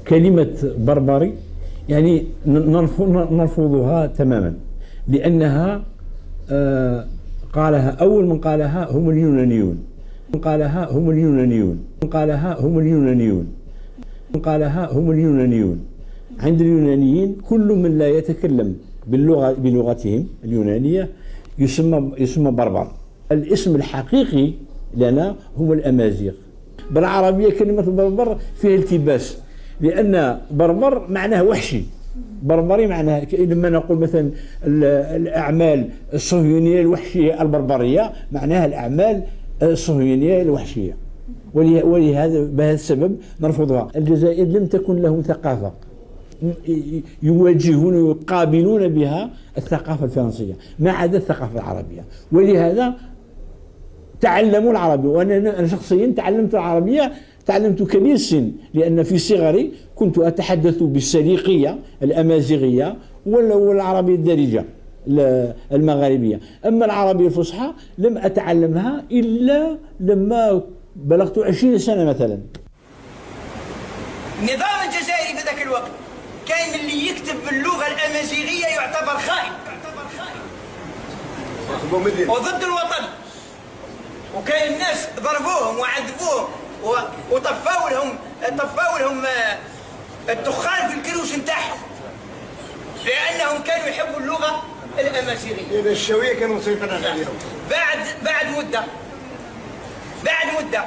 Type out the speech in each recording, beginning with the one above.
كلمة بربري يعني نرفضها تماما، لأنها قالها أول من قالها هم اليونانيون، قالها هم اليونانيون، قالها هم اليونانيون، قالها هم اليونانيون. عند اليونانيين كل من لا يتكلم بلغتهم اليونانية يسمى بربر. الاسم الحقيقي لنا هم الأمازيغ. بالعربية كلمة بربر فيها التباس، لأن بربر معناه وحشي، بربري معناه لما نقول مثلا الأعمال الصهيونية الوحشية البربرية، معناها الأعمال الصهيونية الوحشية، ولهذا بهذا السبب نرفضها. الجزائر لم تكن لهم ثقافة يواجهون ويقابلون بها الثقافة الفرنسية ما عدا الثقافة العربية، ولهذا تعلموا العربية. وأنا شخصيا تعلمت العربية، تعلمت كبير السن، لأن في صغري كنت أتحدث بالسليقية الأمازيغية والعربية الدارجة المغاربية. أما العربية الفصحى لم أتعلمها إلا لما بلغت 20 سنة مثلا. النظام الجزائري في ذاك الوقت كان اللي يكتب باللغة الأمازيغية يعتبر خائن وضد الوطن، وكاين الناس ضربوهم وعذبوهم وطفاوا لهم طفاوا لهم الدخان في الكروش نتاعهم لانهم كانوا يحبوا اللغة الامازيغيه. لان الشاويه كانوا مسيطرين عليهم. بعد مده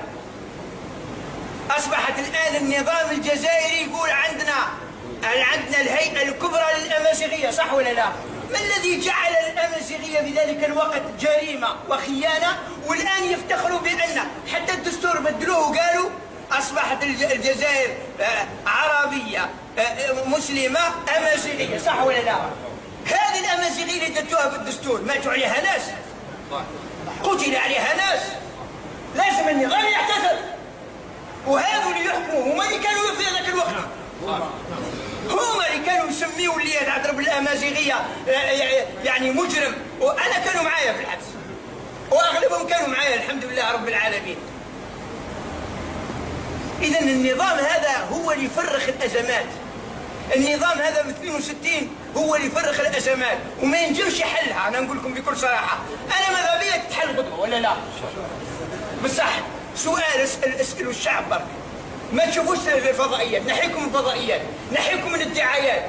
اصبحت الان النظام الجزائري يقول عندنا الهيئة الكبرى للامازيغيه، صح ولا لا؟ ما الذي جعل الامازيغية في ذلك الوقت جريمة وخيانة، والان يفتخروا بان حتى الدستور بدلوه وقالوا اصبحت الجزائر عربية مسلمة امازيغيه، صح ولا لا؟ هذه الامازيغية اللي درتوها في الدستور ماتوا عليها ناس، قتل عليها ناس. لازم النظام يعتذر، وهذو اللي يحكموا هما اللي كانوا في هذاك الوقت، هما اللي كانوا يسميوا اللي يهضر بالامازيغيه يعني مجرم. وانا كانوا معايا في الحبس، واغلبهم كانوا معايا، الحمد لله رب العالمين. اذا النظام هذا هو اللي يفرخ الازمات. النظام هذا من 62 هو اللي يفرخ الازمات وما ينجمش يحلها. انا نقول لكم بكل صراحة، انا ماذا بيا تتحل غدوه ولا لا؟ بصح سؤال اسالوا الشعب برك. ما تشوفوش الفضائيات، نحيكم من الفضائيات، نحيكم من الدعايات.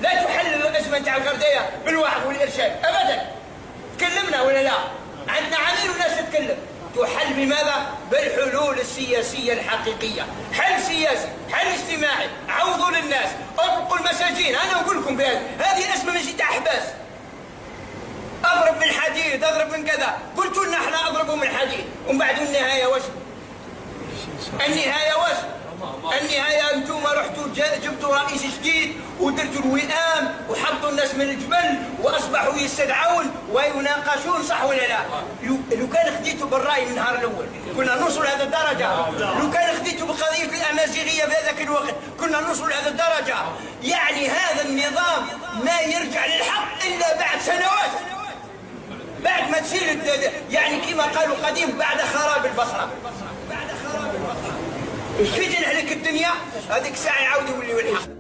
لا تحل الازمة نتاع الغردايه بالوعظ والارشاد ابدا. تكلمنا ولا لا؟ عندنا عامين وناس تتكلم. تحل بماذا؟ بالحلول السياسية الحقيقية، حل سياسي، حل اجتماعي، عوضوا للناس، اطلقوا المساجين. انا نقول لكم بهذه، هذه الازمة ماشي تاع احباس. اضرب من حديد، اضرب من كذا، قلتوا لنا احنا اضربوا من حديد، ومن بعد النهاية واش؟ النهاية واش؟ النهاية انتم رحتوا جبتوا رئيس جديد ودرتوا الوئام وحطوا الناس من الجبل واصبحوا يستدعون ويناقشون، صح ولا لا؟ لو كان خديتوا بالراي من النهار الاول كنا نوصل لهذا الدرجة؟ لو كان خديتوا بقضيه الامازيغية في هذاك الوقت كنا نوصل لهذا الدرجة؟ يعني هذا النظام ما يرجع للحق الا بعد سنوات، بعد ما تصير يعني كما قالوا قديم بعد خراب البصره، بعد خراب البصره كي تنهلك الدنيا هذيك الساعة يعاودوا يوليوا الحق.